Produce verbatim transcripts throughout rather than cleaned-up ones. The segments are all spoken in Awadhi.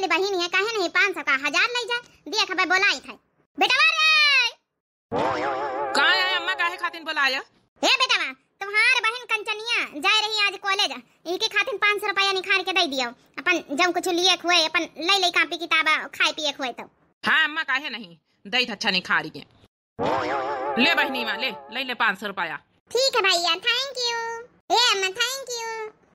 बहिन है, काहे नहीं पाँच सौ का हजार लइ जा, देख बे बोलाइत है। बेटवा रे! का है अम्मा, काहे खातिन बोलाया? हे बेटवा, तुम्हार बहिन कंचनिया जाए रही आज कॉलेज, इनके खातिन पाँच सौ रुपया निखार के दइ दियो, अपन जउन कुछ लिए खुए, अपन लइ लइ कापी किताब, खाए पिए खुए तो। हाँ अम्मा, काहे नहीं, दइ अच्छा निखार के। ले बहिनी माँ, ले, ले, ले पाँच सौ रुपया। ठीक है भैया, thank you। ए अम्मा, thank you।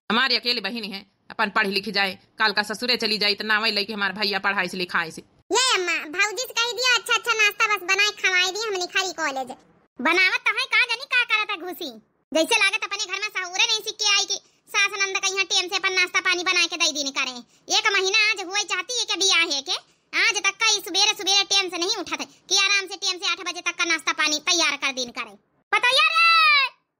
हमारी अकेली बहिनी है, अपन पढ़ लिख जाए, काल का ससुरे चली जाए, इतना वही लइके हमार भैया पढ़ाई से लिखाई से। ये अम्मा, भौजी से कहि दियो, अच्छा अच्छा नाश्ता बस बनाए खवाए दियो, हम निखारी कॉलेज। बनावत तो है, का जानी का करत है घुसी, जैसे लागत अपने घर में सहूरे नहीं सीख के आई कि सास नंद का यहाँ टेम से अपन नाश्ता पानी बनाए के दइ दीन करे। एक महीना आज हुए चाहती है के बियाह है के, आज तक का ई सुबेरे सुबेरे टेम से नहीं उठत है कि आराम से टेम से आठ बजे तक का नाश्ता पानी तैयार कर दीन करे। पतोहिया रे!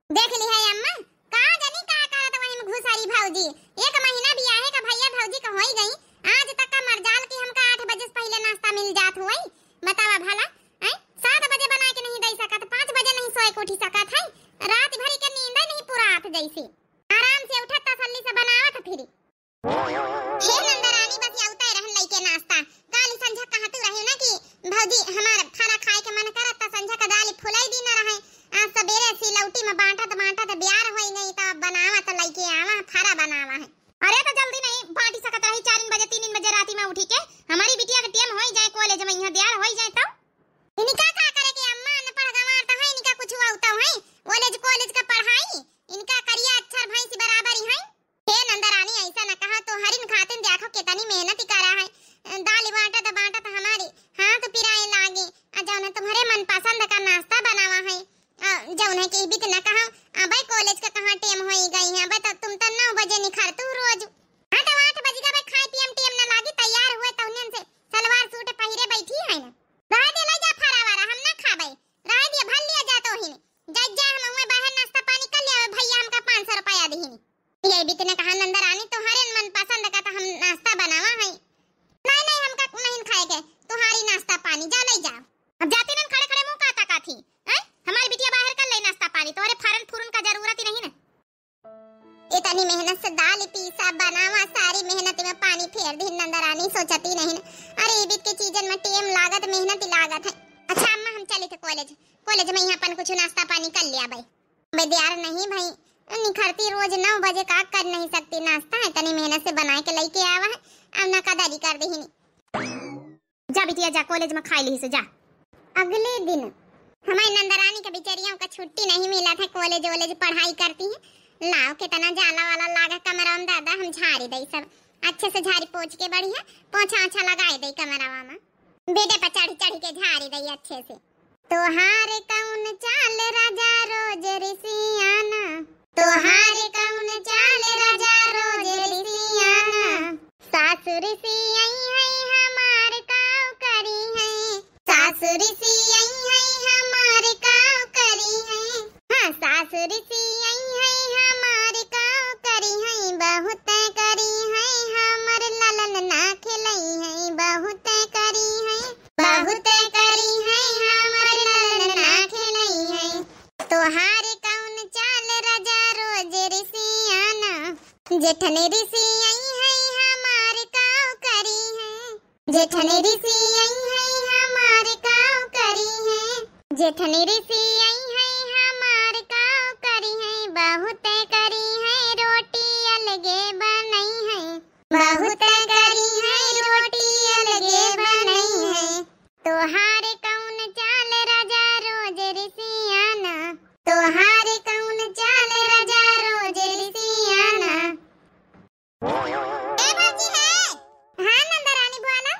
देख ली है अम्मा, का जानी का करत वही में घुसारी भौजी। एक महीना बियाहे का भैया भौजी का होई गई, आज तक का मरजाल की हमका आठ बजे से पहिले नाश्ता मिल जात हुई। बतावा भला, हैं? सात बजे बनाए के नहीं दइ सकत, पाँच बजे नहीं सोए के उठी सकत है, रात भरी के नींद नहीं पुरात जैसे। आराम से उठत तसल्ली से बनावत फिरी। हे नंदरानी, बस आवते रहन लइके नाश्ता। काल संझा कहतू रहे ना कि भौजी हमार खाना खाए के मन करत, त संझा का दाल फुलाई दी ना रहे। आज सबेरे सिलौटी में बांटत बांटत बियार होई गई, त बनावा त लइके आवा, फरा बनावा है। अरे त जल्दी नहीं बांटी सकत रही, चार बजे, तीन बजे राती में उठी के हमारी बिटिया के टेम होई जाए कॉलेज में, यहाँ दियार होई जाए तब। इनका का करे के अम्मा, अनपढ़ गंवार त है, इनका कुछ आवता है, कॉलेज, कॉलेज का पढ़ाई, इनका करिया अक्षर भैंस बराबर ही है। हे नंदरानी, ऐसा न कहा, तोहरिन खातिन देखो कितनी मेहनत करा है। दाल बांटत बांटत हमारी हाथ पिराए लागे। आ जौन तुम्हरे मनपसंद का नाश्ता बनावा है, आ जौन है कि बित न कहा, अबे कॉलेज का कहाँ टेम होई गई है, अबे तो तुम तो नौ बजे निखरतू रोज। हाँ तो आठ बजे का अबे खाए पिए में टेम न लागी, तैयार हुए तौनियन से सलवार सूट पहिरे बैठी है ना। रह दे, ले जा फरा वारा, हम ना खाबे, रह दिया, भल लिया जा तो ही। जा, जा, हम उहे बाहर नाश्ता पानी कर लिया, भैया हमका पाँच सौ रुपया दिहिन। ये बित न कहा, नंदरानी, तोहरे मनपसंद का तो हम नाश्ता बनावा है। नहीं, नहीं, हमका नहीं खाए के, तोहारी नाश्ता पानी, जा, ले जा। अब जाती नन खड़े खड़े मुंह का ताका थी, हैं? हमारी बिटिया बाहर कर ले नाश्ता पानी, तोहरे फारन फूरन का जरूरत ही नहीं ना। इतनी मेहनत से दाल पीसा बनावा, सारी मेहनत में पानी फेर दिहिन नंदरानी, सोचती नहीं ना। अरे, ई बित के चीजन में टेम लागत, मेहनत ही लागत है। अच्छा अम्मा, हम चली थे कॉलेज, कॉलेज में यहाँ अपन कुछ नाश्ता पानी कर लिया भाई। बे दियार नहीं भाई, निखरती रोज नौ बजे का कर नहीं सकती नाश्ता है, इतनी मेहनत से बनाए के लेके आवा है, अब ना कदारी कर देहिनी। जा बिटिया जा, कॉलेज में खाई लिही से जा। अगले दिन हमारी नंदरानी के बिचरियों का छुट्टी नहीं मिला था, कॉलेज वॉलेज पढ़ाई करती है। लाओ कितना जाला वाला लागा कमरा में दादा, हम झाड़ी दई सब अच्छे से झाड़ी पोछ के बढ़िया पोछा ओछा लगाए दई कमरावा में। बेडे पर चढ़ चढ़ के झाड़ी दई अच्छे से। तोहार कौन चाल राजा रोज रिसियाना, तोहार कौन चाल राजा रोज रिसियाना। सासुर से आई है हमार काव करी है, सासुर से आई है हमार काव करी है। हाँ, सासुर से आई है हमार काव करी है, बहुत करी है हमर ललन ना खेलई है, बहुत करी है, बहुत करी है हमर ललन ना खेलई है। तोहार कौन चाल राजा रोज रिसियाना, जेठन रिसियाई है हमार काव करी है, जेठन रिसियाई है हमार काव करी है, जेठन रिसियाई है हमार काव करी है, बहुत करी है रोटी अलगे बनई है, बहुत करी है रोटी अलगे बनई है। तोहार कौन चाल राजा रोज रिसियाना, तोहार कौन चाल राजा रोज रिसियाना। ए भौजी है। हाँ नंदरानी बोला।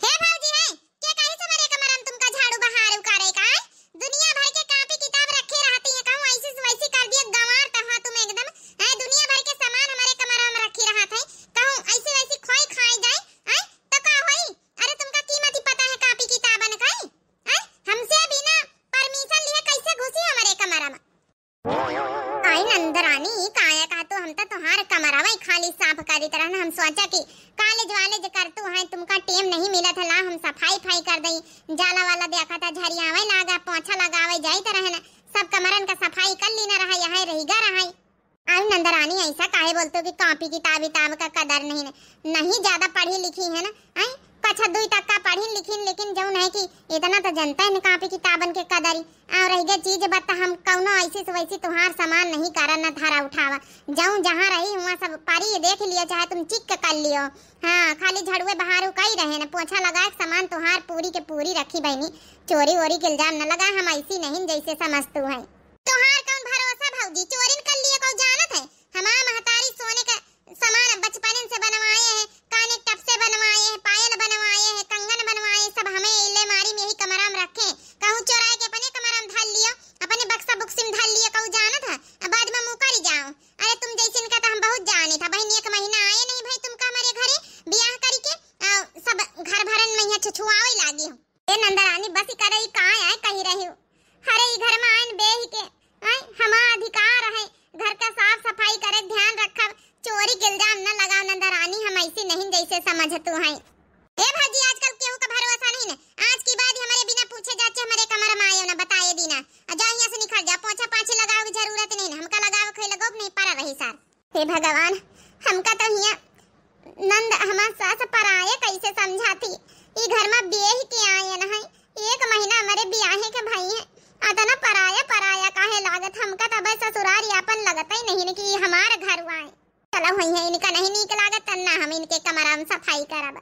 हे भौजी है, के कहीं से मरे कमरन तुमका झाड़ू बहार उकारे का है? दुनिया भर के कापी किताब रखे रहती है, कहूँ ऐसी से वैसी कर दिया, गंवार तो हो तुम एकदम। है दुनिया भर के सामान हमारे कमरा में रखी रहत है, कहूँ ऐसी वैसी खोई खाई जाए, है तो का होई? अरे तुमका कीमत ही पता है कापी किताबन का? हैं? हमसे बिना परमिशन लिए कैसे घुसी हमारे कमरा में? आई नंदरानी, काया का तो हम तो तुम्हार कमरा वही खाली साफ करित रहन। हम सोचा कि कॉलेज वालेज करतू हैं, तुमका टेम नहीं मिलत है, ला हम सफाई फाई कर दई। जाला वाला देखा था, झरियावे लागा, पोछा लगावे जाइत रहन, सब कमरन का सफाई कर ली ना रहा, यहाँ रहिगा रहा। अरे नंदरानी, ऐसा काहे बोलते हो कि कॉपी किताब, किताब का कदर नहीं, नहीं ज्यादा पढ़ी लिखी है ना, हैं? कक्षा दुई तक का पढ़िन लिखिन, लेकिन जौन है कि इतना तो जनता है ना कॉपी किताबन के कदरी। और रह गई चीज बात, हम कौनो ऐसी से वैसी तुहार सामान नहीं करा, न धरा उठावा। जौन जहाँ रही हुआ सब परी देख लियो, चाहे तुम चिक कर लियो। हाँ, खाली झड़ुए बहारू कई रहे न, पोछा लगाए के सामान तुहार पूरी के पूरी रखी बहनी। चोरी वोरी के इल्जाम न लगा, हम ऐसी नहीं जैसे समझतू है। तुहार कौन भरोसा भौजी, चोरिन कर लिए कौ जानत है? हमार महतारी सोने का सामान बचपन से बनवाए हैं, काने के टप से बनवाए हैं, पायल बनवाए हैं, कंगन बनवाए, सब हमें इले मारी में यही कमरा में रखे। कहूँ चोराए के अपने कमरा में धर लियो, अपने बक्सा बुक्सी में धर लियो, कहूँ जानत है, अब बाद में मुकर जाओ। अरे तुम जैसे इनका तो हम बहुत जाने था बहन, एक महीना आए नहीं भाई तुमका हमारे घरे ब्याह करके, आ, सब घर भरन में यहाँ छुछुआवे लागी हो। ए नंदरानी, बस ही करे, ई का आए कही रही हो? अरे, ई घर में आयन बेही के, आय, हमार अधिकार है, घर का साफ सफाई करे, ध्यान रखब, चोरी के इल्जाम न लगाओ नंदरानी, हम ऐसी नहीं जैसे समझतू हैं। ए भौजी, आजकल केहू का भरोसा नहीं न, आज की बाद हमारे बिना पूछे जाचे हमारे कमर में आए न, बताए दीना, और जा यहाँ से निकल जा, पोछा पाछी लगावे की जरूरत नहीं न, हमका लगावे खोई लगो नहीं पड़ा रही सार। हे भगवान, हमका तो हिया नंद हमार सास पराया कैसे समझाती? ई घर में बियाह के आयन है, एक महीना हमारे बियाहे के भई है, अतना पराया पराया काहे लागत? हमका तो अब ससुरारी आपन लगत ही नहीं न कि ई हमार घर आए। चलो हुई है, इनका नहीं नीक लागत तन्ना हम इनके कमरा में सफाई करब।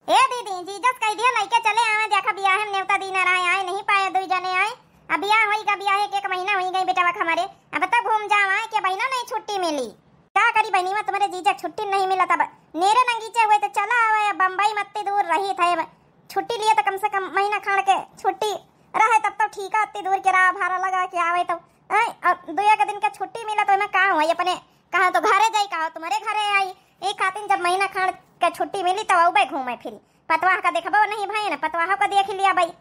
ए दीदी, जीजस कह दिया लइके चले आवे, देखा बियाहे में नेवता दीना रहे, आए नहीं पाए, दुई जने आए। अब बियाह होई गा, बियाहे के एक महीना होई गई बेटवा के हमारे, अब तक घूम जावा के बहिना नहीं छुट्टी मिली। का करी बहिनी, वहाँ तुम्हारे जीजा के छुट्टी नहीं मिला, तब नेरे नंगीचे हुए तो चला आवे, अब बम्बई में अत्ती दूर रही था, अब छुट्टी लिए तो कम से कम महीना खान के छुट्टी रहे, तब तो ठीक है, अत्ती दूर के राह भाड़ा लगा के आवे तो, हैं? अब दुए के दिन के छुट्टी मिला तो मैं का हुआ अपने, कहा तो घरे जाई, कहा तुम्हारे घरे आई, एक खातिन जब महीना खान के छुट्टी मिली तब अउबे घूमे फिरी। पतवाह का देखबो नहीं भाई ना, पतवाह का देख लिया भाई,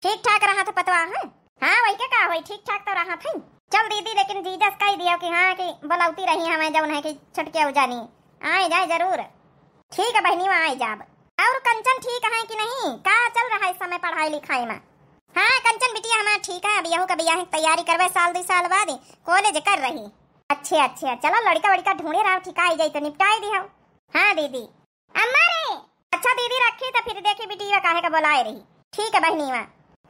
ठीक ठाक रहा था पतवाह है। हाँ, वही के का होई, ठीक ठाक तो रहा था। चल दीदी, लेकिन जीजस कह दियो कि हाँ, कि बुलौती रही हमें जौन है कि छुटके हो जानी, आए जाए जरूर। ठीक है बहनी, वहाँ आए जाब। और कंचन ठीक है कि नहीं, का चल रहा है इस समय पढ़ाई लिखाई में? हाँ कंचन बिटिया हमार ठीक है, अब यहू का बियाह की तैयारी करबे साल दो साल बाद, कॉलेज कर रही। अच्छे अच्छे, चलो लड़का वड़का ढूंढे रहो, ठीक आई जाई तो निपटाई दी हो। हाँ दीदी। अम्मा रे! अच्छा दीदी रखी तो फिर देखी बिटिया काहे का बुलाए रही। ठीक है बहनीवा।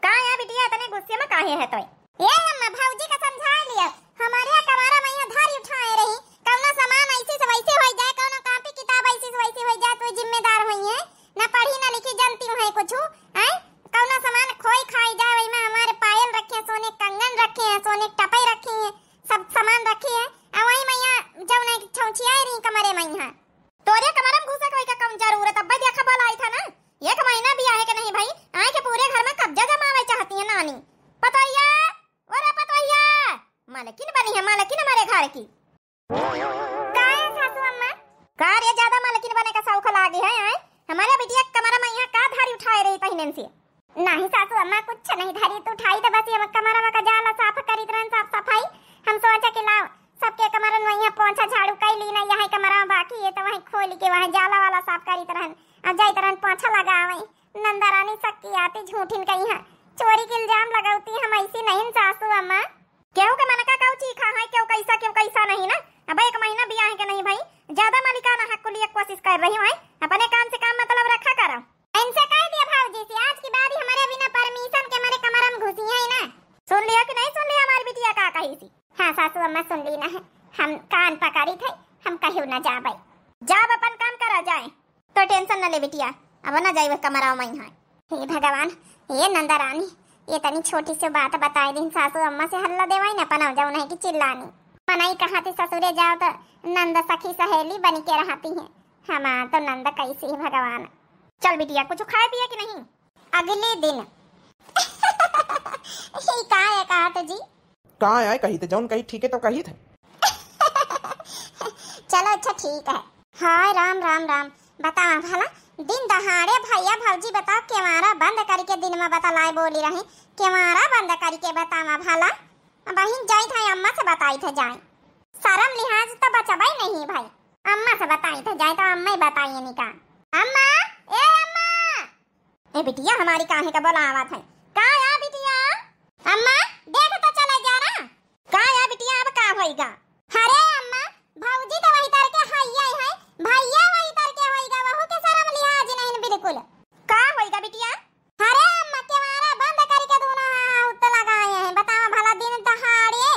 का या बिटिया इतने गुस्से में काहे है तोय? ए अम्मा, भौजी का समझा लिया। हमारे यहाँ कमरा में यहाँ धरी उठाए रही। कौनो सामान ऐसे से वैसे हो जाए, कौनो कॉपी किताब ऐसे से वैसे हो जाए, तो जिम्मेदार होई है। ना पढ़ी ना लिखी, जानती हूँ है कुछ, हैं? कौनो सामान खोई खाई जाए, वही में हमारे पायल रखे हैं, सोने कंगन रखे हैं, सोने टपई रखी हैं, सब सामान रखी है। आ वही में यहाँ जौन है कि छौछियाए रही कमरे में यहाँ। तोरे कमरा में घुसे के का कौन जरूरत? अब्बे देखा बोला आई था ना, एक महीना बियाहे के नहीं भाई, आए के पूरे घर में कब्जा जमावे चाहती है नानी। पतोहिया, अरे पतोहिया, मालकिन बनी है, मालकिन हमारे घर की। का है सासू अम्मा? का रे, ज्यादा मालकिन बने का शौक लागे है, आए? हमारे बिटिया के कमरा में यहाँ का धारी उठाए रही तहिनन से? नहीं सासू अम्मा, कुछ नहीं धरी तू उठाई, तो बस ये कमरा में का जाला साफ करीत रहन, साफ सफाई। हम सोचा कि लाओ, सबके कमरन में यहाँ पोंछा झाड़ू कई ली ना, यहाँ कमरा में बाकी है, तो वहीं खोल के वहाँ जाला वाला साफ करीत रहन। अब जाइत रहन पोंछा लगावे। नंदा रानी सक्की आती झूठिन कही है, चोरी के इल्जाम लगावती हम ऐसी नहीं सासू अम्मा। केहू के मन का काऊ चीखा है, केहू कैसा, केहू कैसा नहीं ना। अब एक महीना बियाह के नहीं भाई, ज्यादा मालिकाना हक को लिए कोशिश कर रही हूँ, अपने काम से काम मतलब रखा करो। इनसे कह दिया भौजी से, आज के बाद ही हमारे बिना परमिशन के हमारे कमरा में घुसी है ना। सुन लिया कि नहीं सुन लिया हमारी बिटिया का कही सी? हाँ सासू अम्मा, सुन ली ना है, हम कान पकड़ी थे, हम कहू ना जाबे। जाब अपन काम करा जाए, तो टेंशन न ले बिटिया, अब ना जाई वह कमरा में यहाँ। हे भगवान, ये नंदा रानी, ये तनी छोटी सी बात बताए दिन सासू अम्मा से हल्ला देवाई ना, पनाव जाऊ नहीं कि चिल्लानी। मनई कहाँ थे ससुरे जाओ तो नंद सखी सहेली बन के रहती है, हमार तो नंद कैसी है भगवान। चल बिटिया, कुछ खाए पिए कि नहीं? अगले दिन। ही का है कहा तो जी? का आए कही थे, जौन कही ठीक है तो कही थे। चलो अच्छा ठीक है। हाय राम राम राम, बतावा भला दिन दहाड़े भैया भौजी बताओ केवारा बंद करके दिन में बतलाए बोली रही, केवारा बंद करके बतावा भला। बहिन जाई था अम्मा से बताई थे जाए, शर्म लिहाज तो बचबा ही नहीं भाई, अम्मा से बताई थे जाए तो अम्मा ही बताइए निका। अम्मा, ए अम्मा। ए बिटिया, हमारी काहे का बोलावत है? का या बिटिया? अम्मा, देख तो चले जा ना। का या बिटिया, अब का होइगा? अरे अम्मा, भइया वही तरके होइगा, वहू के सरम लिहाज नहीं बिल्कुल। का होइगा बिटिया? अरे अम्मा, केवारा बंद करिके दूनो हाथ लगाए हैं। बतावा भला, दिन दहाड़े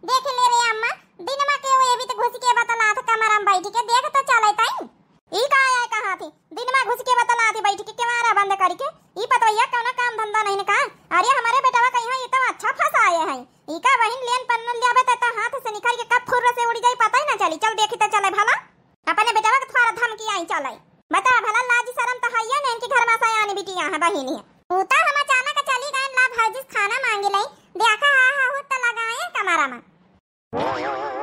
देख ले रे अम्मा, दिनमा के वो एबी त घुसिके बतलात कमरा में बैठिके, देख त चले तई। ई का आया कहा थी, दिनमा घुसिके बतलात बैठिके केवारा बंद करिके। ई पतोहिया कौनो काम धंधा नहीं न का? अरे हमरे बेटवा कहिया ई तो अच्छा फंसाए हैं। ई का बहिन लेन पन्नल जाबे त, त हाथ से निकरिके कब फुर्र से उड़ी जाई, पता ही ना चली। चल देखी त चले भला। अपने बेटवा के थोड़ा धमकी आई चलाई। बता भला, लाज सरम त हइये न, इनके घर में सयानी बिटिया है, बहिनी है। ऊ त हम अचानक चली गए, ला भौजी से खाना मांगे लई, देखा हा हा हुत लगाए कमरा में।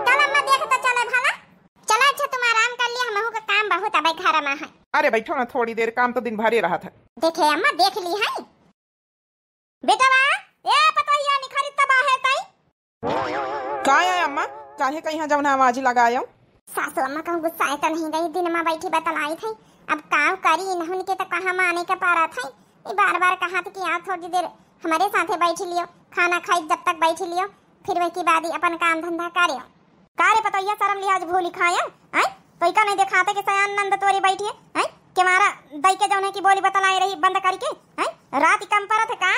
चल अम्मा, देख त चले भला। चला अच्छा, तुम आराम कर लिया, हमहू का काम बहुत अबे घर में है। अरे बैठो ना थोड़ी देर, काम तो दिन भरे रहत है। देखे अम्मा, देख ली है। बेटवा, ए पतोहिया, निखरी त बाहे तई। का है अम्मा? काहे कहिया जौन आवाज लगायो? सासू अम्मा कहूँ गुस्साए त नहीं गई, दिन में बैठी बतलाई थई। अब का करी, इन्हन के त कहाँ माने के पारा थई। ई बार बार कहा थी कि आओ थोड़ी देर हमरे साथे बैठी लियो, खाना खाई जब तक बैठी लियो, फिर वही के बाद ही अपन काम धंधा करियो। का रे पतोहिया, सरम लिहाज भूली खाया, हैं? तो इका नहीं देखाते कि सयान नंद तोरी बैठी है, हैं? केवारा दई के जौन है कि बोली बतलाए रही बंद करिके, हैं? रात कम परत है का?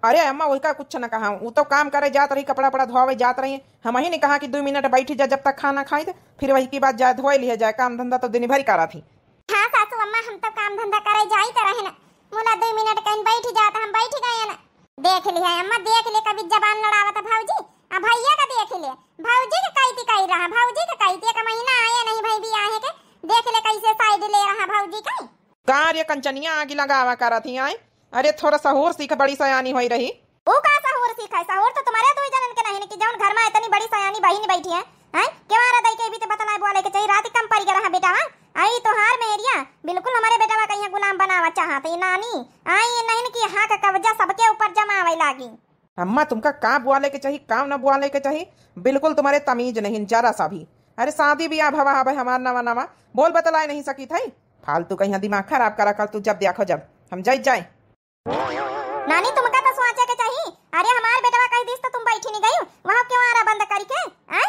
अरे अम्मा, वही का कुछ न कहा, ऊ तो काम करे जात रही, कपड़ा पड़ा धोवे जात रही, हम ही नहीं कहा कि दो मिनट बैठी जा जब तक खाना खाई थे, फिर वही की बात जाए धोए लिहे जाए, काम धंधा तो दिन भर करा थी। हाँ सासू अम्मा, हम तो काम धंधा करे जाई त रहे न, मुला दो मिनट कहीं बैठी जात, हम बैठ गए न। देख लिया अम्मा, देख ले, कभी जबान लड़ावत है भौजी। आ भैया का देख ले, भौजी के कही थी कही रहा, भौजी के कही थी, एक महीना आए नहीं भाई भी आए के, देख ले कैसे साइड ले रहा भौजी के। का रे कंचनिया, आगी लगावा करत ही आए? अरे थोड़ा सहूर सीख, बड़ी सयानी होई रही। ऊ का सहूर सीख है? सहूर तो तुम्हारे दुई जनन के नहीं कि जौन घर में इतनी बड़ी सयानी बहिन बैठी है, हैं? केवारा दई के भी तो बतलाए बोले के चाहिए, रात कम पड़ गया रहा बेटा, हाँ? आई तोहार मेहरिया, बिल्कुल हमरे बेटवा कहिया गुलाम बनावा चाहत है नानी। आई ये नहीं कि हाँ का कब्जा सबके ऊपर जमावे लागी। अम्मा, तुमका का बोले के चाही, का ना बोले के चाही, बिल्कुल तुम्हारे तमीज नहीं जरा सा भी। अरे शादी ब्याह भवा हवे हमार नवा नवा, बोल बतलाए नहीं सकी थई। फालतू कहिया दिमाग खराब करा कर तू, जब देखो जब हम जाई जाए। नानी, तुमका तो सोचे के चाही। अरे हमार बेटवा कह दिस तो तुम बैठी नहीं गई वहाँ केवारा बंद करिके, आय?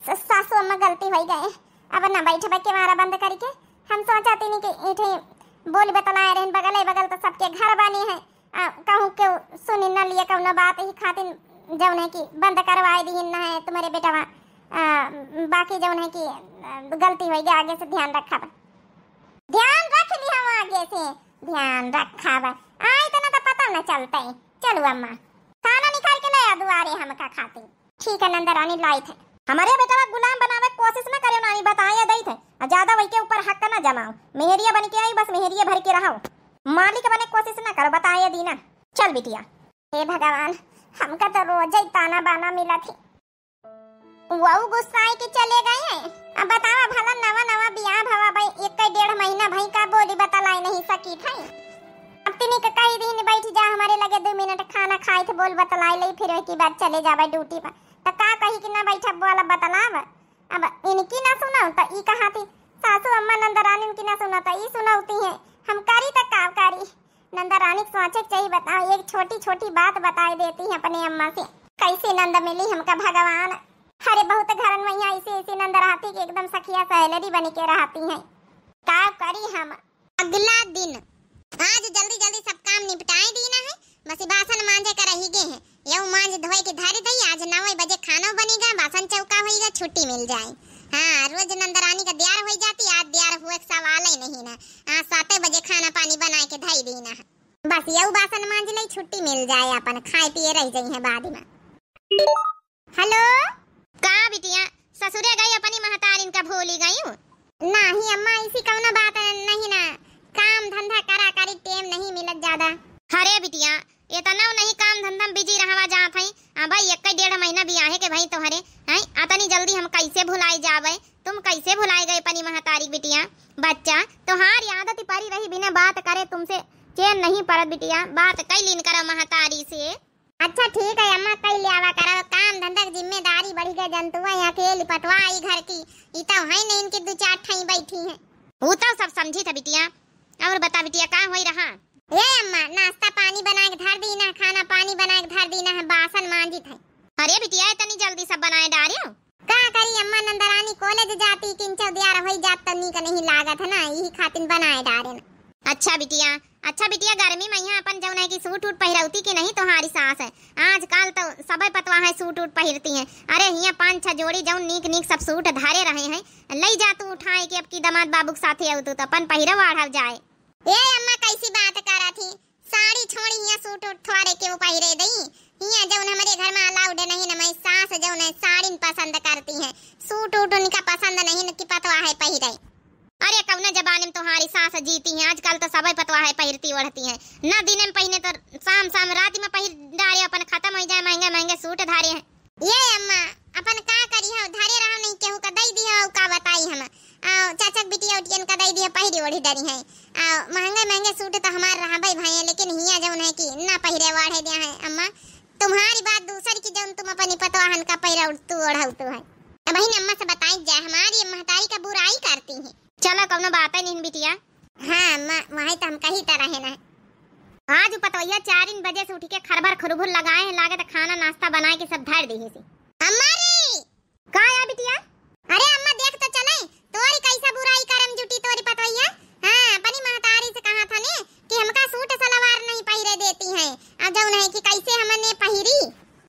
स-, सासू अम्मा गलती होई गए, अब ना बैठबे केवारा बंद करिके। हम सोचा तीनी कि इठे बोल बतलाए रहन, बगले बगल तो सबके घर बनी है, आ, कहूँ केहू सुनी न लिए कौनो बात, ही खातिर जौन है कि बंद करवाए दीहिन न है तुम्हारे बेटवा। आ, बाकी जौन है कि, आ, गलती होई गई, आगे से ध्यान रखब। ध्यान रख ली हम आगे से, ध्यान रखब। आ, इतना तो पता न चलते। चलू अम्मा, खाना निकाल के ले आ दुआरे हमका खातिर। ठीक है नंदरानी, लाइत है। हमरे बेटवा गुलाम बनावे के कोशिश न करे नानी, बताए दई थे। आ ज्यादा वही के ऊपर हक न जमाओ। मेहरिया बन के आई, बस मेहरिया भर के रहो। मालिक बने के कोशिश न करो, बताए दीना। चल बिटिया। हे भगवान, हमका तो रोज ही ताना बाना मिला थी। वहू गुस्साए के चले गए हैं। अब बतावा भला, नवा नवा बियाह भवा भाई, एक डेढ़ महीना भाई का बोली बतलाई नहीं सकी थी। अब तिनी के कही दीन बैठ जा हमरे लगे दो मिनट, खाना खाई थे बोल बतलाई ले, फिर वही के बाद चले जावे ड्यूटी पर। त का कही कि ना बैठा बोला बतलाव। अब इनकी ना सुनाऊ त ई कहा थी सासू अम्मा नंदरानी की ना सुना त ई सुनौती है। हम करी त का करी? नंदरानी के सोचे के चाहिए, बताओ एक छोटी छोटी बात बताए देती है अपने अम्मा से। कैसी नंद मिली हमका भगवान। अरे बहुत घरन में यहाँ ऐसी ऐसी नंद रहती कि एकदम सखिया सहेलरी बनी के रहती हैं। का करी हम? अगला दिन। आज जल्दी जल्दी सब काम निपटाए दीना है, बस ई बासन मांजे का रही गे है, यहू मांज धोए के धर दई। आज नौ बजे खानो बनेगा, बासन चौका होइगा, छुट्टी मिल जाए। हाँ, रोज नंदरानी का द्यार होई जाती, आज द्यार हुए के सवाल ही नहीं ना। आज साते बजे खाना पानी बनाए के धई दीना है, बस यहू बासन मांज ले, छुट्टी मिल जाए, अपन खाए पिए रह जाई है बाद में। हेलो। का बिटिया, ससुरे गई अपनी महतारिन का भूली गई? नहीं अम्मा, ऐसी कौनो बात नहीं ना, काम धंधा करा करी टेम नहीं मिलत ज्यादा। अरे बिटिया, इतना नहीं काम धंधा में बिजी रहवा जात है। अब भाई एक डेढ़ महीना बियाहे के भाई तोहरे, हैं? अतनी जल्दी हम कैसे भुलाई जावे? तुम कैसे भुलाई गए अपनी महतारी बिटिया? बच्चा, तोहार आदत परी रही बिना बात करे तुमसे चैन नहीं पड़त बिटिया, बात कैलिन करो महतारी से। अच्छा ठीक है अम्मा, कई लियावा करो, काम धंधा की जिम्मेदारी बढ़ी गई, जंतुआ यहाँ अकेली पटवाई घर की, ई तो है नहीं इनकी दो चार ठाई बैठी हैं। वो तो सब समझी था बिटिया। और बता बिटिया, का होई रहा? ए अम्मा, नाश्ता पानी बनाए के धर दीना, खाना पानी बनाए के धर दीना है, बासन मांजित है। अरे बिटिया, इतनी जल्दी सब बनाए डारियो? का करी अम्मा, नंदरानी कॉलेज जाती किंचौ दियार होई जात त नीक नहीं लागत है ना, यही खातिन बनाए डारेन। अच्छा बिटिया, अच्छा बिटिया, गर्मी मइहाँ अपन जौन है कि सूट उट पहिरौती कि नहीं तोहारी सास है? आजकल तो सबे पतवा है सूट उट पहिरती हैं। अरे हियाँ पाँच छह जोड़ी जौन नीक नीक सब सूट धरे रहे हैं, लई जा तू उठाए के अब की दमाद बाबू के साथे अउतू तो अपन पहिरव ओढ़व जाए। ए अम्मा, कैसी बात करत ही? साड़ी छोड़ी, हियाँ सूट उट थोड़े के पहिरे दई। हियाँ जौन हमरे घर में अलाउड नहीं न, मैं सास जौन है साड़िन पसंद करती हैं, सूट उट उनका पसंद नहीं न कि पतवा है पहिरे। अरे कौना जमाने में तोहारी सास जीती हैं, आजकल तो सबे पतवा है पहिरती ओढ़ती हैं। ना दिन में पहिने तो शाम शाम रात में पहिर डारे, अपन खत्म हो जाए, महंगे महंगे सूट धारे हैं। ये अम्मा, अपन का करी हो, धरे रहो नहीं केहू का दई दी हो, का बताई हम। आ, चाचा के बिटिया उटियन का दई दी हो, पहिरी ओढ़ी डरी है। आ, महंगे महंगे सूट तो हमार रहबे भाई, लेकिन हिया जौन है कि ना पहिरे ओढ़े दिया है अम्मा। तुम्हारी बात दूसर की, जौन तुम अपनी पतवाहन का पहिरा उड़-, तू ओढ़ाऊ तू है। अब बहिन अम्मा से बताई जाए, हमारी महतारी का बुराई करती है। चलो कौनो बात है नहीं बिटिया। हाँ अम्मा, वही तो हम कही तो रहे ना। आज पतवैया चारिन बजे से उठ के खरभर खुरभुर लगाए हैं, लागत खाना नाश्ता बनाए के सब धर दी है। अम्मा रे! का या बिटिया? अरे अम्मा देख तो चले, तोरी कैसा बुराई करम जुटी तोरी पतवैया। हाँ, अपनी महतारी से कहा था ने कि हमका सूट सलवार नहीं पहिरे देती हैं, अब जौन है कि कैसे हमने पहिरी।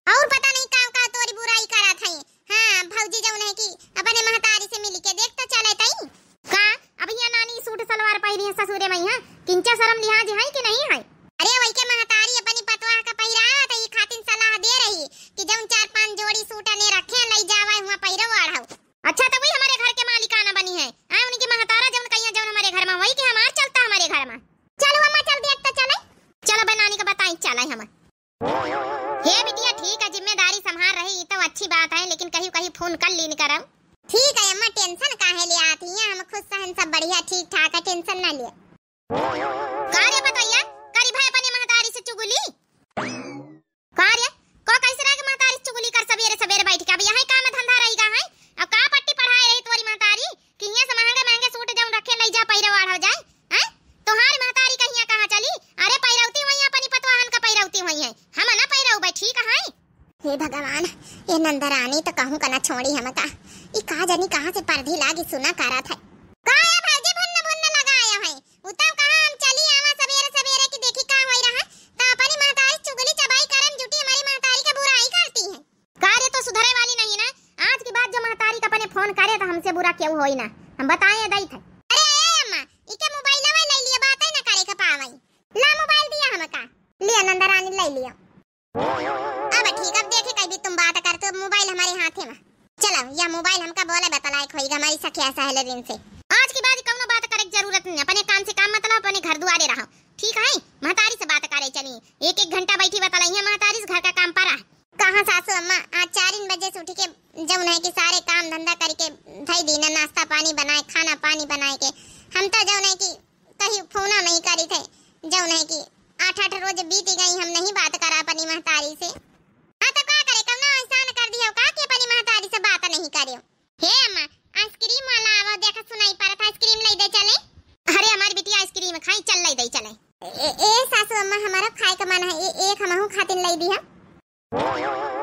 और पता नहीं का का तोरी बुराई करत है। हाँ, भौजी जौन है कि अपने महतारी से मिल के देख तो चले तई। का अब हिया नानी सूट सलवार पहिरी है ससुरे में, हिया किंचा शरम लिहाज है कि नहीं है? अरे वही के महतारी अपनी पतवाह का पहिरावत है, ई खातिन सलाह दे रही कि जौन चार पांच जोड़ी सूट ने रखे हैं, लई जावा हुआ पहिरो ओढ़ाओ। अच्छा तो वही हमारे घर के मालिकाना बनी है, आए उनकी महतारा जौन कहिया जौन हमारे घर में वही के हमार चलता हमारे घर में। चलो अम्मा चल देख तो चले। चलो बे नानी का बताई चले हम। हे बिटिया, ठीक है, जिम्मेदारी संभाल रही, ई तो अच्छी बात है, लेकिन कहीं कहीं फोन कर लीन करम। ठीक है अम्मा, टेंशन काहे ले आती हैं, हम खुश सहन सब बढ़िया ठीक ठाक है, टेंशन ना ले। का रे पतोहिया, करी भाई अपने महतारी से चुगली? का रे, को कैसे रह के महतारी से चुगली कर सवेरे सवेरे बैठ के? अब यही काम धंधा रही गा है, अब का पट्टी पढ़ाए रही तोरी महतारी? कि हियां से महंगे महंगे सूट जौन रखे लई जा पहिरे ओढ़व जाए, हैं? तोहार महतारी कहिया कहाँ चली? अरे पहिरौती हुई अपनी पतवाहन का पहिरौती हुई है, हम ना पहिरौबे, ठीक है? हे भगवान, ये नंदरानी तो कहूँ का ना छोड़ी हमका। ई का जानी कहाँ से परधी लागी सुना करत है। का ये भौजी भुन्न भुन्न लगाया है? उ तब कहा हम चली आवा सबेरे सबेरे कि देखी का होई रहा, त अपनी महतारी चुगली चबाई करम जुटी हमारी महतारी का बुराई करती है। का रे तो सुधरे वाली नहीं ना, आज के बाद जो महतारी का अपने फोन करे तो हमसे बुरा केहू होई ना, हम बताए दई थे। अरे ए अम्मा, इके मोबाइलवा ले लिया, बात है ना करे के पावई। ला मोबाइल दिया हमका। लिया नंदरानी ले लिया। अब ठीक, अब देखे कहीं भी तुम बात कर तो मोबाइल हमारे हाथे में। चलो, यह मोबाइल हमका बोले बतलाए खोईगा हमारी सखिया सहेलरिन से। आज के बाद कौनो बात करे के जरूरत नहीं, अपने काम से काम मतलब, अपने घर दुआरे रहो, ठीक है? महतारी से बात करे चली, एक एक घंटा बैठी बतलाई है महतारी से घर का काम परा। कहाँ सासू अम्मा, आज चारिन बजे से उठ के जौन है कि सारे काम धंधा करके धई दीना, नाश्ता पानी बनाए, खाना पानी बनाए के। हम तो जौन है कि कहीं फोना नहीं करी थे, जौन है कि आठ आठ रोज बीत गई, हम नहीं बात करा अपनी महतारी से। हाँ तो का करे, कौनो एहसान कर दियो का कि अपनी महतारी से बात नहीं करे? हे अम्मा, आइसक्रीम वाला आवा, देखा सुनाई पड़त है, आइसक्रीम ले दे चले। अरे हमारी बिटिया आइसक्रीम खाई, चल ले दे चले। ए, ए सासू अम्मा, हमारा खाए का मन है, ए, एक हमहू खातिन ले दिया।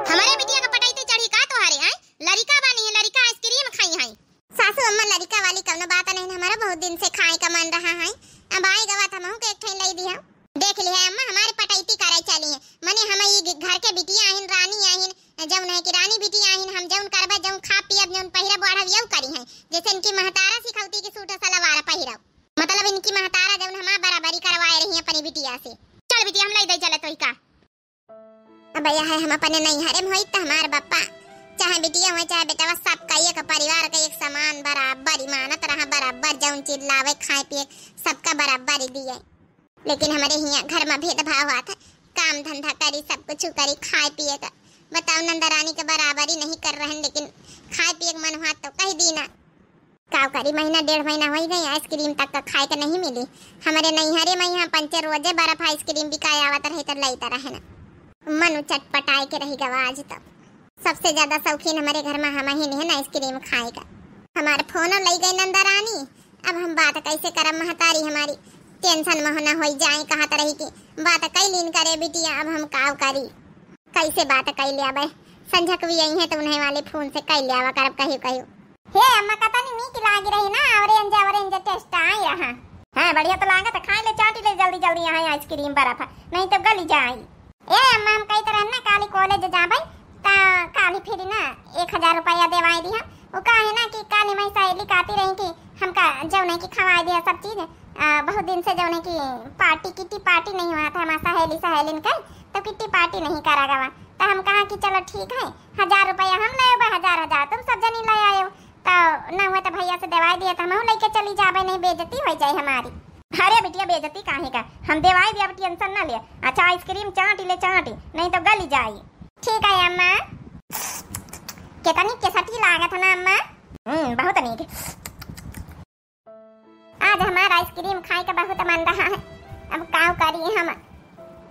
हमारे बिटिया का पटैती चढ़ी का तोहरे, हैं? लरिका बानी है, लरिका आइसक्रीम खाई हैं। सासू अम्मा, लरिका वाली कौनो बात नहीं, हमारा बहुत दिन से खाए का मन रहा है, अब आए गवा था हमहू के एक ठे ले दिया। देख लिया अम्मा, हमारे पटैती करे चली है, मने हम ई घर के बिटिया आहिन, रानी आहिन, जौन है कि रानी बिटिया आहिन, हम जौन करबे, जौन खा पियब, जौन पहिरब ओढ़ब, यौ करी हैं, जैसे इनकी महतारा सिखौती की सूट सलवार पहिरब, मतलब इनकी महतारा जौन हमार बराबरी करवाए रही अपनी बिटिया से। चल बिटिया, हम ले दे चले तोही का। अब यह है हम अपने नैहरे में होई त हमार बप्पा, चाहे बिटिया होई, चाहे बेटवा, सबका एक परिवार का एक समान बराबर ही मानत रहा, बराबर जौन चीज लावे, खाए पिए, सबका बराबर ही दिए। लेकिन हमरे हियां घर में भेदभाव हुआ था, काम धंधा करी, सब कुछ करी, खाए पिए का। बताओ, नंदरानी के बराबरी नहीं कर रहन, लेकिन खाए पिए के मन हुआ तो कह दीना। का करी, महीना डेढ़ महीना होई गई, आइसक्रीम तक का खाए के नहीं मिली। हमरे नैहरे में यहाँ पंचे रोजे बर्फ आइसक्रीम बिकाए आवत रहे तो लईत रहे ना। मन चटपटाए के रही गवा आज तो। सबसे ज्यादा शौकीन हमरे घर में हम ही नहीं है ना आइसक्रीम खाए का। हमार फोनो लई गई नंदरानी, अब हम बात कैसे करब महतारी हमारी, टेंशन में होना होई जाए, कहत रही कि बात कैलीन करे बिटिया, अब हम काव करी, कैसे बात कैले आवे, संझक भी आई है तो उन्हें वाले फोन से कैले आवा करब कहियो कहियो। हे अम्मा, कतनी नीक लागी रही ना, orange, orange taste आई रहा। हाँ, बढ़िया तो लागत है, खाई ले, चाटी ले जल्दी जल्दी यहाँ ice cream बर्फ, नहीं तो गली जाई। ए अम्मा, हम कही तरह ना काली college जाबे, ता काली फिर ना एक हजार रुपया देवाई दी हम। वो का है ना कि काली मैं सहेली कहती रही कि हमका जौन है कि खवाई दिया सब चीज, आ, बहुत दिन से जौन है कि party, kitty party नहीं हुआ था हमार सहेली सहेलिन के, तो kitty party नहीं करा गवा। तो हम कहा कि चलो ठीक है, हजार रुपया हम ले आबे, हजार हजार तुम सब जनी ले आयो, तो ना हुआ तो भैया से देवाई दिया तो हमहू लेके चली जाबे, नहीं बेइज्जती हो जाए हमारी। अरे बिटिया, बेइज्जती काहे का, हम देवाई दिया, tension ना ले। अच्छा, ice cream चाटी ले, चाटी, नहीं तो गली जाई। ठीक है अम्मा। कितनी केसटी लागत है ना अम्मा? हम्म, बहुत नीक। आज हमार ice cream खाए का बहुत मन रहा है, अब का करी हम,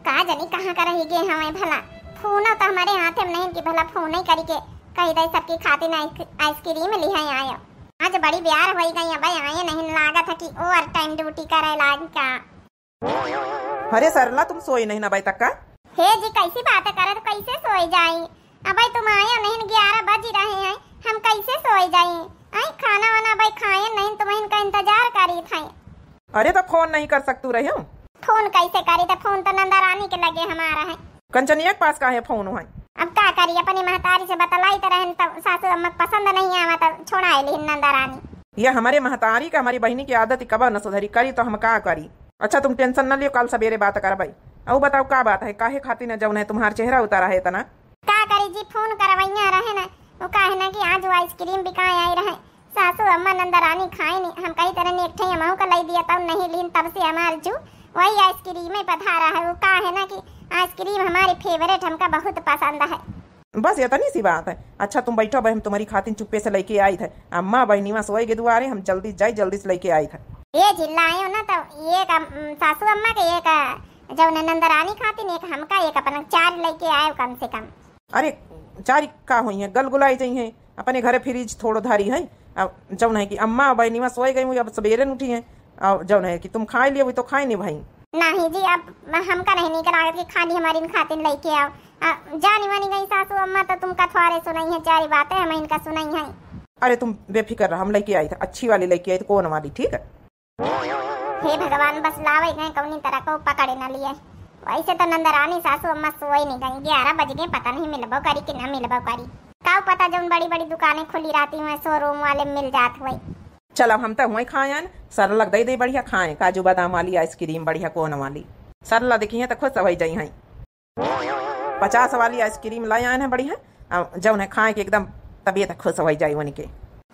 का जानी कहाँ का रही गए हमें भला। फोन तो हमारे हाथे में नहीं कि भला फोन ही करी के कही दे सबकी खातिर ice, ice cream लिहे आयो। आज बड़ी ब्यार होई गई, अब आए नहीं, लागत है कि overtime duty करे लाग का। अरे सरला, तुम सोई नहीं ना अबे तक का? हे जी, कैसी बातें करत, कैसे सोई जाई? अबे तुम आया नहीं, ग्यारह बज रहे हैं, हम कैसे सोई जाई? आई खाना वाना अबे खाए नहीं, तुम्हें का इंतजार करी था। अरे तो फोन नहीं कर सकतू रहे हो? फोन कैसे करी, तो फोन तो नंदा रानी के लगे हमारा है। कंचनिया के पास का है फोन है? अब का करी, अपनी महतारी से बतलाई तो रहन, तब सासू अम्मा के पसंद नहीं आवा, तब छोड़ा लिहिन नंदा रानी। ये हमारे महतारी का, हमारी बहिनी की आदत कबा न सुधरी, करी तो हम का करी। अच्छा तुम tension न लियो, कल सवेरे बात करबे। अउ बताओ का बात है, काहे खातिर न जौन है तुम्हार चेहरा उतारा है इतना? का करी जी, फोन करवैया रहे न, वो काहे ना कि आज वो ice cream बिकाए आई रहे, सासू अम्मा नंदा रानी खाए नी, हम कही तरह एक ठे हमहू का लाई दिया तब नहीं लीन, तब से हमार जू वही ice cream में पधारा है। वो का है ना कि ice cream हमारी favourite, हमका बहुत पसंद है। बस इतनी सी बात है। अच्छा तुम बैठो भाई, हम तुम्हारी खातिन चुप्पे से लेके आई थे। अम्मा बहनीवा सोए के दुआरे, हम जल्दी जाई, जल्दी से लेके आई थे। ये चिल्लायो ना तो एक अम, सासू अम्मा के, एक अ, जौन नंदा रानी खातिन, एक हमका, एक अपन चार लेके आयो कम से कम। अरे चारी का हुई है, गलगुलाई जाई है। अपने घरे fridge थोड़ो धारी है। अब जौन है कि अम्मा बहनीवा सोए गई हुई, अब सवेरे न उठी है। अब जौन है कि तुम खाए लिए, वही तो खाए नहीं भाई। नहीं जी, अब हमका नहीं नीक लागत कि खाली हमारी इन खातिन लेके आओ। आ, जानी मानी गई सासू अम्मा तो तुमका थोड़े सुनाई है, चारी बातें हम इनका सुनाई है। अरे तुम बेफिक्र रहो, हम लेके आई थे, अच्छी वाली लेके आई थे, कोन वाली, ठीक है? हे भगवान, बस लावे गए कौनी तरह को पकड़े न लिए। वैसे तो नंदरानी सासू अम्मा सोए नहीं गई, ग्यारह बज गए, पता नहीं मिलबो करी कि ना मिलबो करी। काउ पता जौन बड़ी बड़ी दुकानें खुली रहती हुए, showroom वाले मिल जात हुए। चल अब हम तो हुए खायन, सरला के दे दे बढ़िया खाए, काजू बादाम वाली ice cream बढ़िया कोन वाली। सरला देखी है तो खुश हो जाई हैं। पचास वाली ice cream लाई आयन है बढ़िया, आ, जौन है खाए के एकदम तबीयत खुश हो जाई उनके।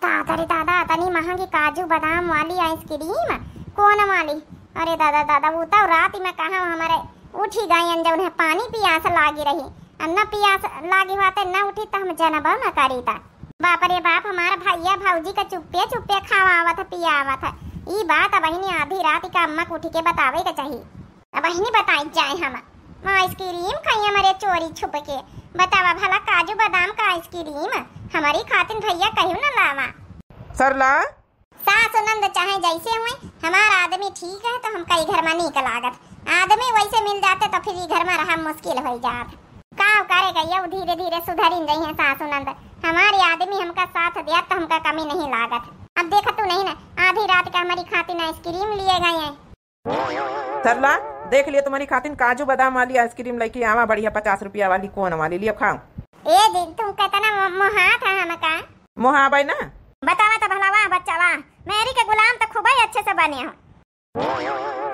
दादा रे दादा, इतनी महंगी काजू बादाम वाली ice cream, कोन वाली? अरे दादा दादा, वो तो रात में कहा हमारे उठी गयन, जौन है पानी पियास लागी रही, आ न पियास लागी होते न उठी तो हम जनबो न करी था। बाप रे बाप, हमार भैया भौजी का चुप्पे चुप्पे खवावत है, पियावत है। ई बात बहिनी आधी रात का अम्मा के उठी के बतावे के चाही। अब बहिनी बताई जाए हम, माँ ice cream खाई हमारे चोरी छुप के। बतावा भला काजू बादाम का ice cream हमारी खातिन भैया कहियो न लावा। सरला। सास नंद चाहे जैसे हुए, हमार आदमी ठीक है तो हमका ई घर में नीक लागत। आदमी वैसे मिल जाते तो फिर ई घर में रहा मुश्किल हो जात। का करे गैया, धीरे धीरे सुधरिन जइहे सासू नंद। हमारी आदमी हमका साथ दिया तो हमका कमी नहीं लागत। अब देखा तू नहीं ना, आधी रात का हमारी खातिन ice cream लिए गए हैं। सरला, देख लिए तुम्हारी खातिन काजू बादाम वाली ice cream लेके आवा, बढ़िया पचास रुपया वाली कोन वाली, लियो खाओ। ए जी, तुम कितना मो-, मोहात है हमका। मोहाबे ना। बतावा तो भला वाह बच्चा वाह, मेरी के गुलाम तो खूबे अच्छे से बने हो।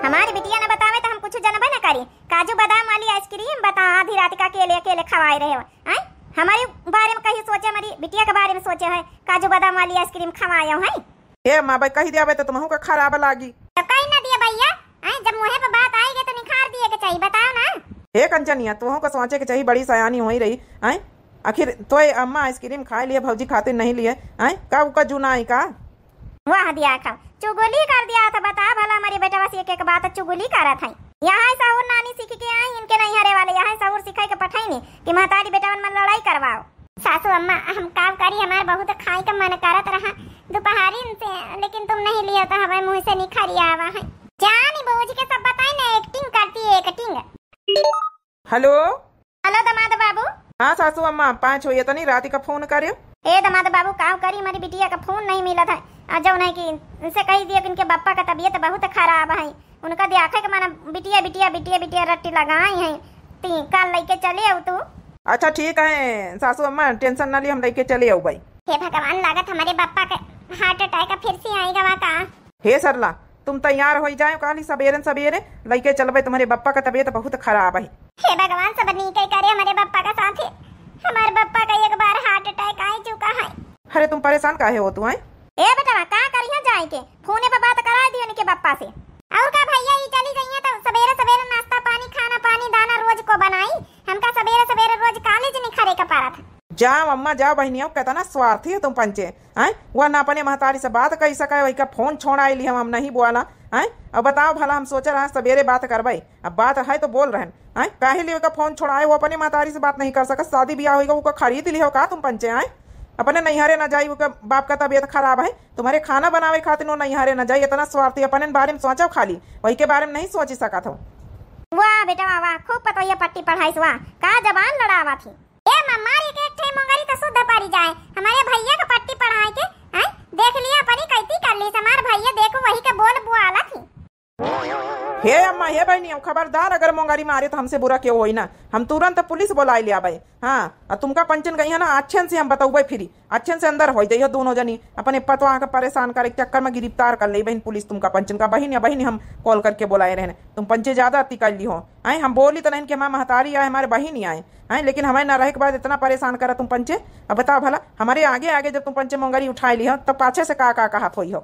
हमारी बिटिया न बतावे तो हम कुछ जनबे न करी। काजू बादाम वाली ice cream बता, आधी रात का अकेले अकेले खवाए रहे हो, हैं? हमारे बारे में कहीं सोचे, हमारी बिटिया के बारे में सोचे है, काजू बादाम वाली ice cream खवाए हो, हैं? ए माँ, भाई कही दिया भाई तो तुमहू का खराब लागी। तो कही ना दिया भैया, हैं? जब मुँहे पे बात आई गई तो निखार दिए के चाहिए, बताओ ना। ए कंचनिया, तुमहू का सोचे के चाहिए, बड़ी सयानी होई रही, हैं? आखिर तोय अम्मा ice cream खाए लिए, भौजी खातिर नहीं लिए, हैं? का उका जुना आई का? वाह दिया खाओ, चुगली कर दिया था। बता भला, हमारे बेटवा से एक एक बात चुगली करत है। यहाँ सहूर नानी सीख के आई, इनके नहीं हरे वाले, यहाँ सहूर सिखाई के पठाई नहीं कि महतारी बेटवन मन लड़ाई करवाओ। सासू अम्मा, हम काम करी, हमार बहुत खाए का मन करत रहा दोपहरिन से, लेकिन तुम नहीं लियो तो हमारे मुँह से निखरी आवा है। जानी बूझ के सब बताई ना, acting करती है, acting। हेलो। हेलो दामाद बाबू। हाँ सासू अम्मा, पाँच होइए तनी राती का फोन करेउ। ए दमाद बाबू, काउ करी, हमारी बिटिया का फोन नहीं मिलत है। आ जउन है कि इनसे कहि दिया कि इनके बप्पा का तबियत बहुत खराब है, उनका देखे के माना बिटिया, बिटिया, बिटिया, बिटिया रट्टी लगाई है। ती काल लइके चले आउ तू। अच्छा ठीक है सासू अम्मा, tension ना ली, हम लइके चले आउबइ। हे भगवान, लागत हमरे बप्पा के heart attack फिर से आइ गवा का। हे सरला, तुम तैयार होइ जाएउ, काली सबेरे सबेरे लइके चलबइ, तुम्हरे बप्पा का तबियत बहुत खराब है। हे भगवान, सब नीके करे हमरे बप्पा का साथे। हमार बप्पा का एक बार heart attack आइ चुका है। अरे तुम परेशान काहे होतु हैं? ए बेटवा, का करिहैं जाइके? फोने पे बात कराइ दियो इनके बप्पा से। अउर का भइया, ई चली जइहैं त सबेरे सबेरे नाश्ता पानी, खाना पानी, दाना रोज को बनाई। हमका सबेरे सबेरे रोज कालेज निखरे के परत। जाओ अम्मा, जाओ बहिनिया, केतना स्वार्थी हो तुम पंचे, हैं? वह ना अपने महतारी से बात कइ सके, वही का फोन छोड़ाइ लिहे, हम नहीं बोला, हैं? अब बताओ भला, हम सोचे रहा सबेरे बात करबइ, अब बात है तो बोल रहेन, हैं? काहे लिए का फोन छोड़ाए, वो अपने महतारी से बात नहीं कर सकत, शादी बियाह होइगा, ओका खरीद लिहो का तुम पंचे, हैं? अपने नैहरे ना जाई, ओका बाप का तबियत खराब है, तुम्हरे खाना बनावे खातिर वो नैहरे ना जाई, इतना स्वार्थी, अपने बारे में सोचो खाली, वही के बारे में नहीं सोच सकत हो। वाह बेटा वाह, वाह, खूब पतोहिया पट्टी पढ़ाइस, वाह, का जबान लड़ावा थी। ए मम्मा, एक एक ठे मोंगरी त शुद्ध पड़ी जाए। हमरे भइया के पट्टी पढ़ाए के, हैं? देख लिया परी कैती कर ली। हमार भइया देखो वही के बोल बुआला थी। हे अम्मा, हे बहिनी, खबरदार अगर मोंगरी मारे तो हमसे बुरा केउ होई ना। हम तुरंत पुलिस बोलाइ ले आबे। हाँ, अउर तुमका पंचन कहिया ना, अच्छे से हम बतउबे फिरी। अच्छे से अंदर होइ जइहो दोनों जनी। अपने पतवाह के परेशान करे के चक्कर में गिरफ्तार कर लेइ बहिन पुलिस तुमका पंचन का। बहिन या बहिन हम call करके बोलाए रहेन। तुम पंचे ज्यादा अति कर लिहो। आए, हम बोली त नहीं कि हमार महतारी आए, हमार बहिन आए, आए, लेकिन हमें ना रहे के बाद इतना परेशान करा तुम पंचे। अब बताओ भला, हमरे आगे आगे जब तुम पंचे मोंगरी उठाए लिहो, तब पाछे से का का कहत होई हो।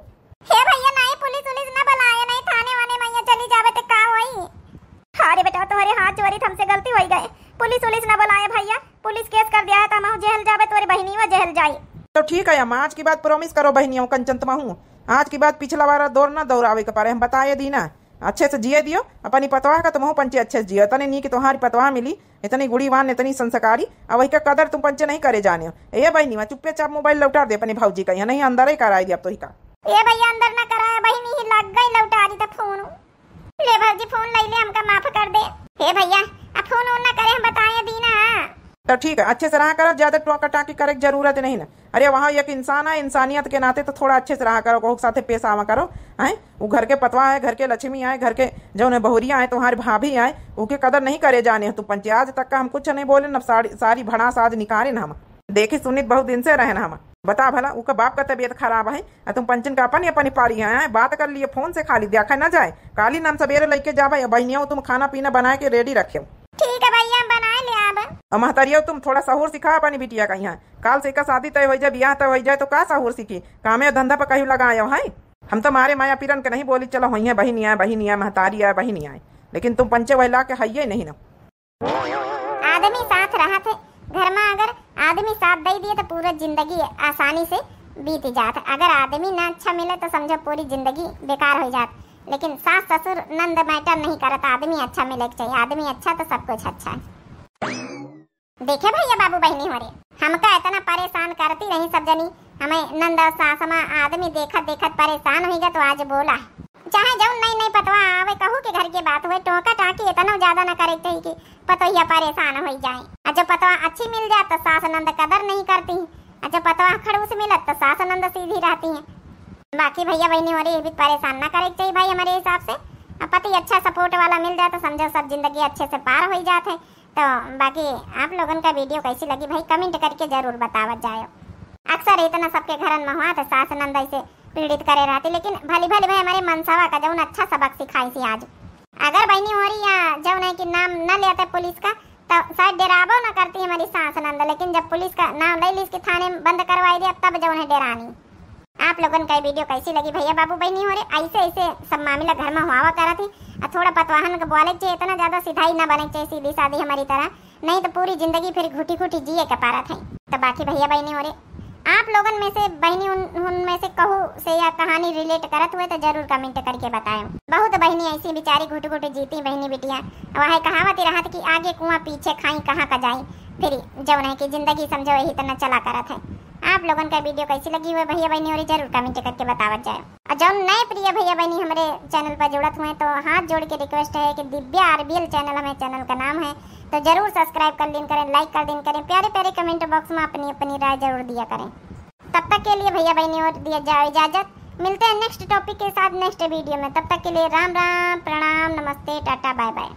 हे भइया, नहीं पुलिस उलिस ना बुलाए, नहीं थाने वाने में चली जावे त का होई? अरे बेटा, तुम्हरे हाथ जोड़ी, हमसे गलती होइ गए, पुलिस उलिस ना बुलाए भइया, पुलिस case कर दिया है त हम जेल जावे, तोरे बहिनी वो जेल जाई। तो ठीक है अम्मा, आज की बात promise करो बहिनियों कंचन तुमहू, आज की बात पिछला वाला दौर ना दोहरावे के पारे, हम बताए दी ना। अच्छे से जिए दियो, अपनी पतवाह का तुमहू पंचे अच्छे से जियो। इतनी नीक तुम्हारी पतवाह मिली, इतनी गुणीवान, इतनी संस्कारी, अब वही का कदर तुम पंचे नहीं करे जाने हो। ए बहिनी, वहाँ चुप्पे चाप मोबाइल लौटा दे अपने भौजी का, यहाँ नहीं अंदर ही कराई दिया अब तो ही का। ए भइया, अंदर ना कराया बहिनी, ही लग गई लौटारी त फोन। ले भौजी, फोन लइ ले, हमका माफ कर दे। हे भइया, अब फोन ओन ना करे, हम बताए दी ना। तो ठीक है, अच्छे से रहा करो, ज्यादा टोका टाकी करे के जरूरत नहीं ना। अरे वहाँ एक इंसान है, इंसानियत के नाते तो थोड़ा अच्छे से रहा करो, कहू के साथे पेश आवा करो, हैं? वो घर के पतवा है, घर के लक्ष्मी है, घर के जौन है बहुरिया है, तुम्हारी भाभी है, ओके कदर नहीं करे जाने हो तुम पंचे। आज तक का हम कुछ नहीं बोले, न सारी, सारी भड़ास आज निकाले न हम। देखी सुनित बहुत दिन से रहे न हम। बता भला, ओके बाप का तबियत खराब है, आ तुम पंचन का अपन ही अपन ही पारी है, हैं? बात कर लिए फोन से, खाली देखा ना जाए। काली नाम सबेरे लइके जाबे, बहिनिया तुम खाना पीना बनाए के ready रखे। ठीक है भइया, हम बनाए ले आबे। और महतरिया तुम थोड़ा सहूर सिखा अपनी बिटिया का यहाँ। काल से एकर शादी तय होइ जाए, बियाह तय होइ जाए, तो का सहूर सीखी? कामे धंधा पर कहीं लगाए हो, हैं? हम तो मारे माया पीरन के नहीं बोली, चलो होइहैं बहिनी आए, बहिनी आए, महतारी आए, बहिनी आए, लेकिन तुम पंचे वहला के हइये नहीं ना। आदमी साथ रहत है, घर में अगर आदमी साथ दे दिए तो पूरा जिंदगी आसानी से बीत जात है। अगर आदमी ना अच्छा मिले तो समझो पूरी जिंदगी बेकार हो जात। लेकिन सास ससुर नंद matter नहीं करत, आदमी अच्छा मिले के चाहिए, आदमी अच्छा तो सब कुछ अच्छा है। देखे भइया बाबू बहिनी हो रे, हमका इतना परेशान करती रही सब जनी, हमें नंद और सास मा आदमी देखत देखत परेशान होइ गया तो आज बोला है। चाहे जौन नई नई पतवा आवे, कहू के घर के बात हुए, टोका टाकी इतना ज्यादा न करे के चाहिए कि पतोहिया परेशान होइ जाए। और जब पतवा अच्छी मिल जाए तो सास नंद कदर नहीं करती, और जब पतवा खड़ूस मिलत तो सास नंद सीधी रहती है। बाकी भइया बहिनी हो रे, ये भी परेशान ना करे के चाहिए भाई हमारे हिसाब से। अब पति अच्छा support वाला मिल जाए तो समझो सब जिंदगी अच्छे से पार होइ जात है। तो बाकी आप लोगन का video कैसी लगी भाई, comment करके जरूर बतावत जायो। अक्सर इतना सबके घरन में हुआ तो सास नंद ऐसे पीड़ित करे रहती, लेकिन भली भली भाई हमारे मनसवा का जौन अच्छा सबक सिखाई सी आज। अगर बहिनी हो री या जौन है कि नाम न लेते पुलिस का, तो शायद डेराबो न करती हमारी सास नंद, लेकिन जब पुलिस का नाम ले लीस कि थाने में बंद करवाई दे, तब जौन है डेरानी। आप लोगन का video कैसी लगी भइया बाबू बहिनी हो रे, ऐसे ऐसे सब मामला घर में हुआ करत ही। आ थोड़ा पतवाहन के बोले के चाहिए, इतना ज्यादा सिधाई ना बने के चाहिए, सीधी सादी हमारी तरह, नहीं तो पूरी जिंदगी फिर घुटी घुटी जिए के पारत है। तो बाकी भइया बहिनी हो रे, आप लोगन में से बहिनी उन, उन में से कहू से या कहानी relate करत हुए तो जरूर comment करके बताएं। बहुत बहिनी ऐसी बेचारी घुट घुट जीती बहिनी बिटिया, वह कहावत ही रहत कि आगे कुआं पीछे खाई कहाँ का जाई, फिर जौन है कि जिंदगी समझो यही तरह चला करत है। आप लोगन का video कैसी लगी हुए भइया बहिनी हो रे जरूर comment करके बतावत जाए। और जौन नए प्रिय भइया बहिनी हमरे channel पर जुड़त हुए तो हाथ जोड़ के request है कि दिव्या RBL channel हमें channel का नाम है, तो जरूर subscribe कर लीन करें, like कर दीन करें, प्यारे प्यारे comment box में अपनी अपनी राय जरूर दिया करें। तब तक के लिए भैया बहनी और दिया जाओ इजाजत, मिलते हैं next topic के साथ next video में। तब तक के लिए राम राम, प्रणाम, नमस्ते, टाटा, bye bye।